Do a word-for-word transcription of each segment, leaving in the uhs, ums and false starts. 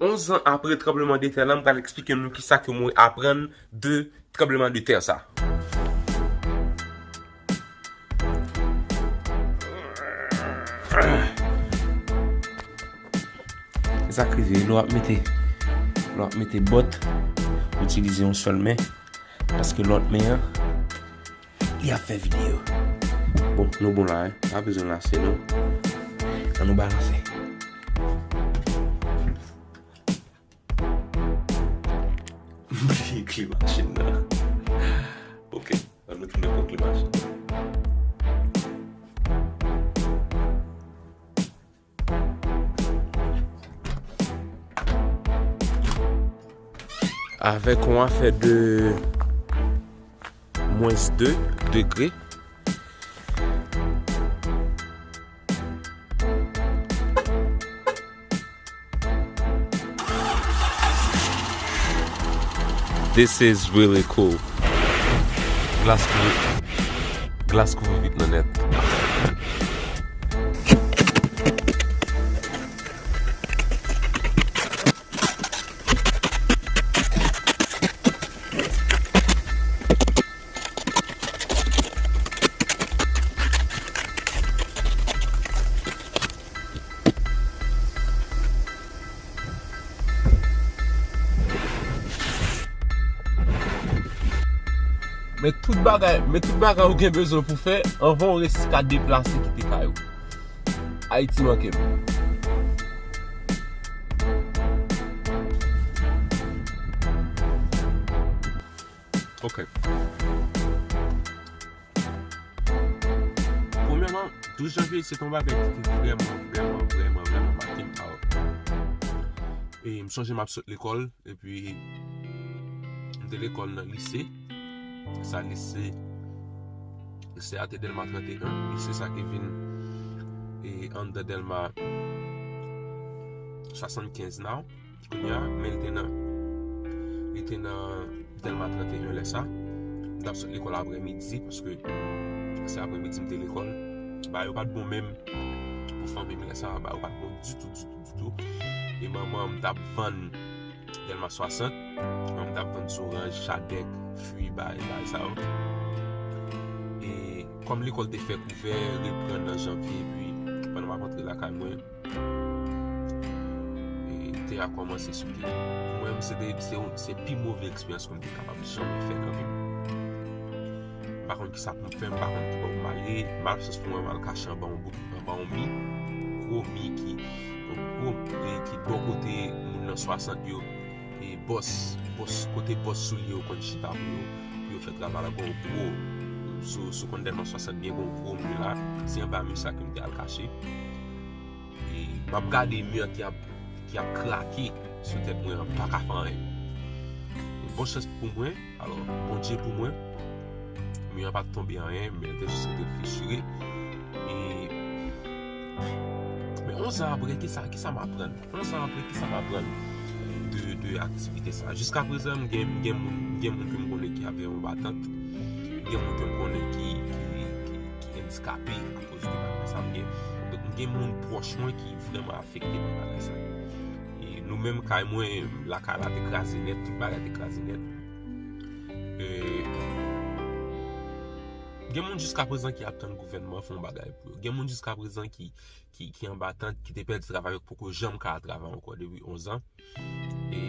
Onz an apre tranblemanntè la, m pral eksplike nou kisa ke mwen aprann de tranblemanntè sa. Sa k rive, lè w ap mete, lè w ap mete bòt, itilize yon sèl men, paske lòt men an, li ap fè videyo. Bon, nou bon la, hein? Pa bezwen lase, non. Ann nou balanse. M bliye kle machin nan. Ok, ann nou tounen pran kle machin nan. Avèk yon afè de mwens de degre. This is really cool. Glas kouvri, glas kouvri vit nan nèt. Men tout bagay, men tout bagay ou gen bezwen pou fè anvan ou resi ka deplase kite kay ou. Ayiti manke m. Ok. Premyèman, douz janvye se te yon bagay ki te vrèman, vrèman, vrèman, vrèman make m out. E m sonje m ap sot lekòl, epi m te lekòl nan lise. Sa lise, lise a te Dèlma trannteyen, lise sa ki vin, e, anndan Dèlma swasannkenz now. Kounye a, men li te nan, li te nan Dèlma trannteyen lè sa. M t ap sot lekòl aprèmidi, paske se aprèmidi m te lekòl. Bagay yo pa t bon menm pou fanmi m lè sa, bagay yo pa t bon ditou, ditou, ditou. E manman m t ap vann Dèlma swasant, manman m t ap vann zoranj, chadèk, fwi, bagay, bagay sa yo. E kòm lekòl te fèk ouvè, reprann nan janvye, epi pandan m ap antre lakay mwen, e, tè a kòmanse souke. Pou mwen, se te, se yon, se pi move eksperyans ke m te kapab janmen fè nan vi m. M pa konn kisa pou m fè, m pa konn ki bò pou m ale. Malchans pou mwen, m al kache anba yon bout, anba yon mi, gwo mi ki, yon gwo, e, ki bò kote moun nan swasant yo, e, bòs, bòs, kote bòs soulye yo konn chita pou yo, pou yo fè travay la, gon gwo, sou, sou konn Dèlma swasant byen, gon gwo mi la, se anba mi sa ke m te al kache. E m ap gade mi an ki ap, ki ap krake sou tèt mwen an, m pa ka fè anyen. E bon chans pou mwen, alò, Bondye pou mwen, mi an pa t tonbe anyen, men l te jis rete fishire. E, men onz an apre, kisa, kisa m aprann? Onz an apre, kisa m aprann de, de aktivite sa? Jiska prezan, m gen, m gen moun, m gen moun ke m konnen ki ap viv anba tant. M gen moun ke m konnen ki, ki, ki andikape akoz de bagay sa. M gen, donk, m gen moun pwòch mwen ki vrèman afekte pa bagay sa. E nou menm, kay mwen, lakay la te kraze nèt, tout bagay te kraze nèt. E, gen moun jiska prezan ki ap tann gouvènman fè yon bagay pou yo. Gen moun jiska prezan ki, ki, ki anba tant, ki te pèdi travay yo, ki poko janm ka al travay ankò depi onz an. E,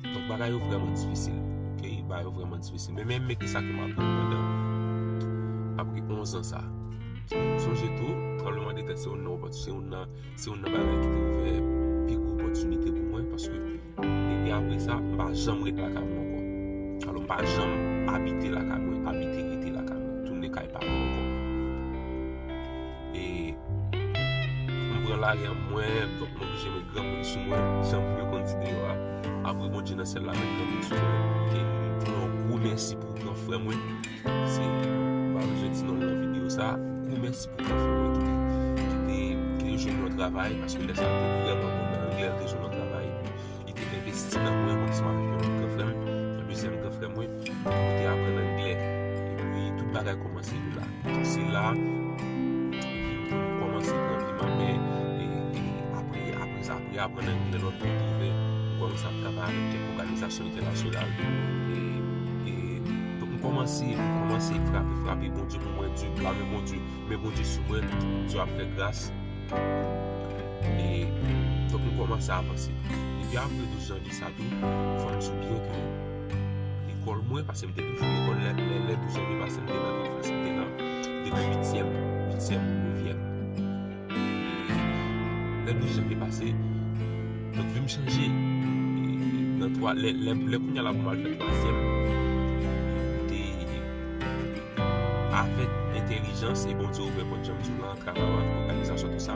donk, bagay yo vrèman difisil, ok? Bagay yo vrèman difisil. Men, men, men kisa ke m aprann pandan, apre onz an sa? M sonje tou, tranblemanntè se youn nan opòti-, se youn nan, se youn nan bagay ki te ouvè pi gwo opòtinite pou mwen, paske depi apre sa, m pa janm ret lakay mwen ankò. Alò, m pa janm abite lakay mwen, abite rete lakay mwen, tounen kay pa mwen ankò. E m pran lari an mwen, donk m oblije met granmoun sou mwen, jan pou yo konn di deyò a. Apre Bondye nan syèl la met granmoun sou mwen. E m pran yon gwo mèsi pou gran frè mwen. Se, m pa bezwen di non l nan videyo sa. Gwo mèsi pou gran frè mwen ki te, ki te, ki te jwenn yon travay, paske lè sa a l te vrèman bon nan anglè, l te jwenn yon travay, epi li te envesti nan mwen, mwen ki se yon gran frè m, yon dezyèm gran frè mwen, pou te aprann anglè. Epi tout bagay kòmanse de la. Donk se la, vi m kòmanse pran vi m an men, e, e apre, apre sa, apre aprann anglè lòt kote ouvè, m kòmanse ap travay avèk kèk òganizasyon entènasyonal. E, e, donk, m kòmanse, m kòmanse frape, frape Bondye pou mwen, Dye, men Bondye, men Bondye sou mwen, Dye ap fè gras. E, donk, m kòmanse avanse. Epi apre douz janvye sa tou, fò m di w byen ke lekòl mwen, paske m te toujou lekòl, lè, lè, lè douz janvye pase, m te nan tout klas, m te nan, m te nan uityèm, uityèm, nevyèm. Lè douz janvye pase, donk, vi m chanje. E, nan twa, lè, lè, lè kounye a la pou m al fè twazyèm, m te, avèk entèlijans, e Bondye ouvè pòt, jan m di w lan, travay avèk òganizasyon, tou sa.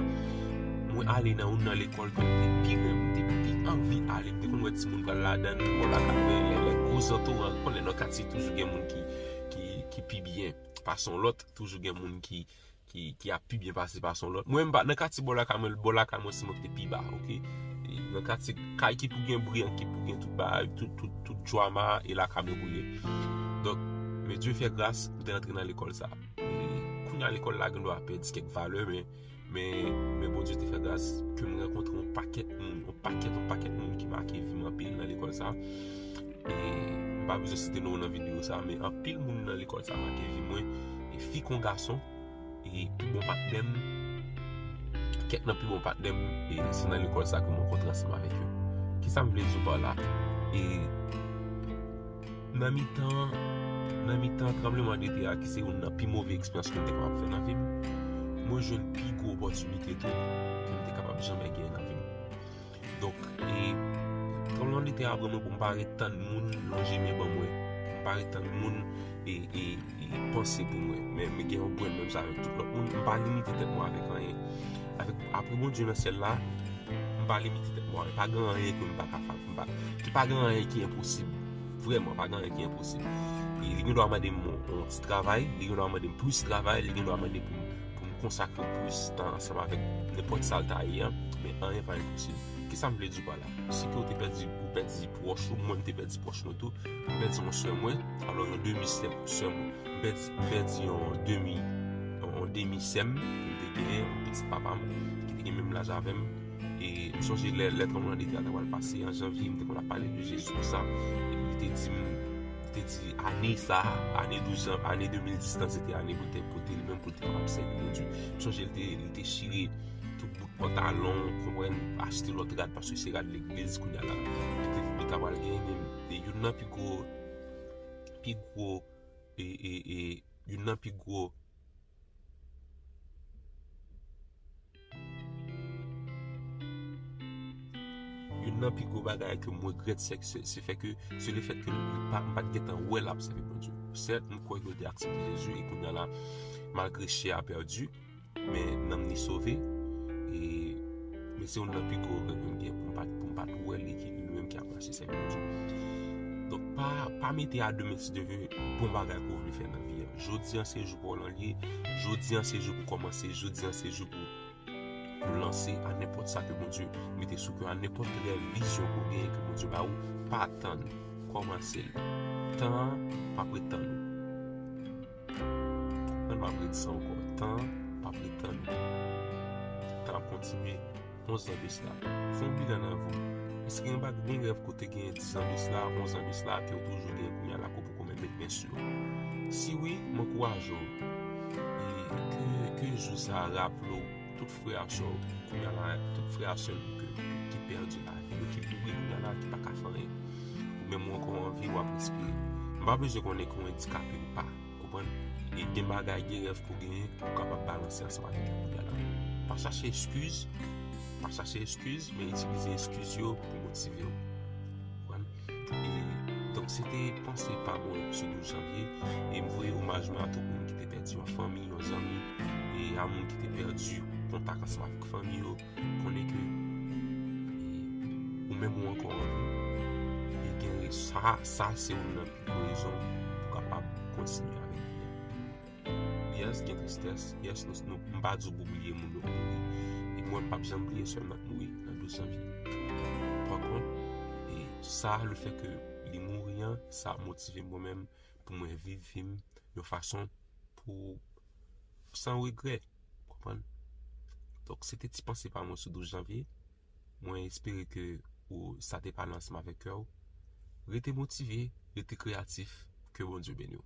Mwen ale nan youn nan lekòl ke m te pi renmen, m te pi anvi ale. M te konn wè timoun pral ladan l, bò lakay mwen, lè, lè gwo zantoran, konnen nan katye toujou gen moun ki, ki, ki pi byen pase yon lòt, toujou gen moun ki, ki, ki ap pi byen pase pase yon lòt. Mwen, m pa, nan katye bò lakay mwen, bò lakay mwen, se mwen ki te pi ba, oke? E nan katye kay ki pou gen bri an, ki pou gen tout bagay, tout, tout, tout drama, e lakay mwen pou ye. Donk, men Dye fè gras, m te rantre nan lekòl sa. E kounye a lekòl la, gen dwa pèdi kèk valè, men, men, men Bondye te fè gras ke m rankontre yon pakèt moun, yon pakèt, yon pakèt moun ki make vi m anpil nan lekòl sa. E m pa bezwen site non nan videyo sa, men anpil moun nan lekòl sa make vi mwen, e fi kon gason, e pi bon patnè m, kèk nan pi bon patnè m, e se nan lekòl sa ke m rankontre ansanm avèk yo. Kisa m vle di w pa la? E nan mitan, nan mitan tranbleman de tè a, ki se youn nan pi move eksperyans ke m te kapab fè nan vi m, mwen jwenn pi gwo opòtinite tou ke m te kapab janmè genyen nan vi m. Donk, e tranbleman de tè a pran mwen pou m pa ret tann moun lonje men ban mwen, pou m pa ret tann moun e, e, e panse pou mwen. Men, men gen yon pwen menm sa avèk tout lòt moun, m pa limite tèt mwen avèk anyen. Avèk, apre Bondye nan syèl la, m pa limite tèt mwen avèk. Pa gen anyen ke m pa ka fè, m pa, ki pa gen anyen ki enposib. Vrèman, pa gen anyen ki enposib. E li gen dwa mande m yon, yon ti travay, li gen dwa mande m plis travay, li gen dwa mande pou m, pou m konsakre plis tan ansanm avèk nenpòt sa l ta ye an, men anyen pa enposib. Kisa m vle di w pa la? Si ke w te pèdi, ou pèdi pwòch ou, mwen m te pèdi pwòch mwen tou, m pèdi yon sè mwen, alò yon demi sè, sè mwen. M pèdi, m pèdi yon demi, yon, yon demi sè m, ke m te genyen, yon pitit papa m, ki te gen menm laj avè m. E m sonje lè, lè tranbleman de tè a ta pral pase an janvye, m te konn ap pale de Jezi konsa. E li te di m, li te di ane sa, ane douz jan, ane de mil dis lan, se te ane pou l te pote li menm pou l te kapab sèvi Bondye. M sonje li te, li te chire tout bout pantalon, konprann, achte lòt rad, paske se rad legliz kounye a la li te, li ta pral genyen, men youn nan pi gwo, pi gwo, e, e, e, youn nan pi gwo, youn nan pi gwo bagay ke m regrèt, se, se, se fè ke, se le fèt ke li pa, m pa t gentan wè l ap sèvi Bondye. Sèt, m kwè ke l te aksepte Jezi, e kounye a la, malgre chè a pèdi, men nanm ni sove. E, men se youn nan pi gwo regrè ke m gen pou m pa t, pou m pa t wè li ki li menm ki ap mache sèvi Bondye. Donk, pa, pa mete a demen si Dye vle bon bagay ke w vle fè nan vi a. Jodi a se jou pa w lan l ye. Jodi a se jou pou kòmanse. Jodi a se jou pou, pou lanse a nenpòt sa ke Bondye mete sou kè w, a nenpòt rèv, vizyon ke w genyen ke Bondye ba ou. Pa tann. Kòmanse l. Tan an p ap ret tann ou. An m ap redi sa ankò. Tan an p ap ret tann ou. Tan ap kontinye. Onz an de sila. Fè yon bilan nan vi w. Èske gen yon rèv ke w te genyen dis an de sila, onz an de sila, ke w toujou genyen kounye a la ke w poko menm met men sou yo? Si wi, m ankouraje w. E ke, ke jou sa a raple w tout frè a sè w, kounye a la, tout frè a sè nou ke, ki pèdi lavi yo, ki mouri kounye a la, ki pa ka fè anyen. Ou menm ou ankò anvi, w ap respire. M pa bezwen konnen ke w andikape ou pa. Konprann? E gen bagay, gen rèv ke w genyen, ou kapab balanse ansanm avèk yo kounye a la. Pa chache eskiz, pa chache eskiz, men itilize eskiz yo pou motive w. Konprann? E, donk, se te panse pa mwen sou douz janvye, e m voye omaj mwen a tout moun ki te pèdi yon fanmi, yon zanmi, e a moun ki te pèdi kontak ansanm avèk fanmi yo, konnen ke, e, ou menm ou ankò anvi, e gen re-, sa, sa se youn nan pi gwo rezon pou kapab kontinye avèk vi a. Yes, gen tristès, yes, nou, nou, m pa di w pou bliye moun yo k mouri. E mwen, m p ap janm bliye sè m nan k mouri nan douz janvye. Pa kont, e sa, le fèt ke li mouri an, sa motive m mwen menm pou mwen viv vi m yon fason pou, san regrè. Konprann? Donk, se te ti panse pa mwen sou douz janvye. Mwen espere ke ou sa te pale ansanm avèk kè w. Rete motive, rete kreyatif. Ke Bondye beni w.